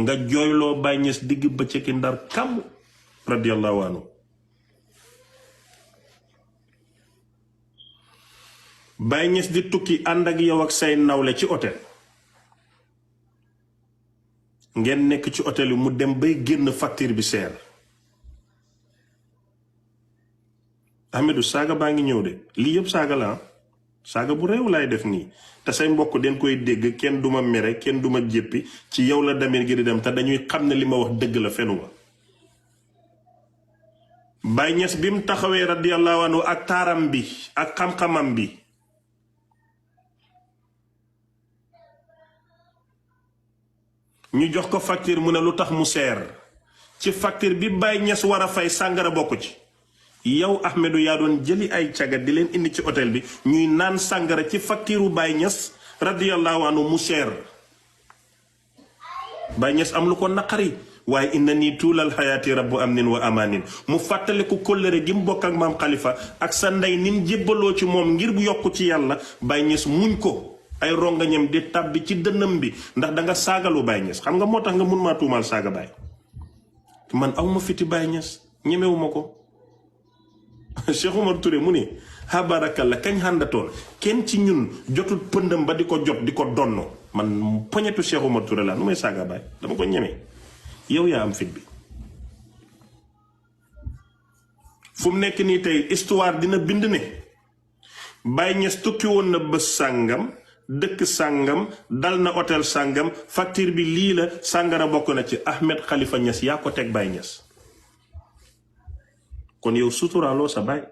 nga jooyloo Baay Ñas digg bëccëg Ndar kàmm radiyallahu anhu. Baay Ñas di tukki ànd ak yow ak say nawle ci hôtel ngeen nekk ci hôtel yi mu dem bay génn facture bi seer. Ahmedou saaga baa ngi ñëw de lii yëpp saaga la saaga bu réew laay def nii te say mbokk den koy dégg kenn duma mere kenn duma jéppi ci yow la damir gi di dem te dañuy xam ne li ma wax dëgg la fenuma. Baay Ñas bi mu taxawee radiyallahu anhu ak taaram bi ak xam-xamam bi ñu jox ko facture mu ne lu tax mu seer ci facture bi Baay Ñas war a fay sàngara bokk ci. yow Ahmedou yaa doon jëli ay caga di leen indi ci hôtel bi ñuy naan sàngara ci facture Baay Ñas radiyallahu anhu mu seer. Baay Ñas am lu ko naqari waaye inna nii tuulal xayaati rabbu amnin wa amaanin mu fàttaliku kóllëre gi mu bokk ak maam Khalifa ak sa ndey nin jébbaloo ci moom ngir yokku ci yàlla. Baay Ñas muñ ko ay rongañam di tàbbi ci dënnam bi ndax danga saagalu Baay Ñas xam nga moo tax nga mun maa tuumaal saaga baay man aw ma fiti Baay Ñas ñemewuma ko. Cheikh Omar Touré mu ne habarakalla kañ xàndatoon kenn ci ñun jotul pëndam ba di ko jot di ko donno man poñetu Cheikh Omar Touré laa nu may saaga baay dama ko ñeme yow yaa am fit bi. fu mu nekk nii tey histoire dina bind ne Baay Ñas tukki woon na bés sàngam dëkk sàngam dal na hôtel sàngam facture bi lii la sàngara bokk na ci. Ahmed Khalifa Ñas yaa ko teg Baay Ñas kon yow suturaaloo sa baay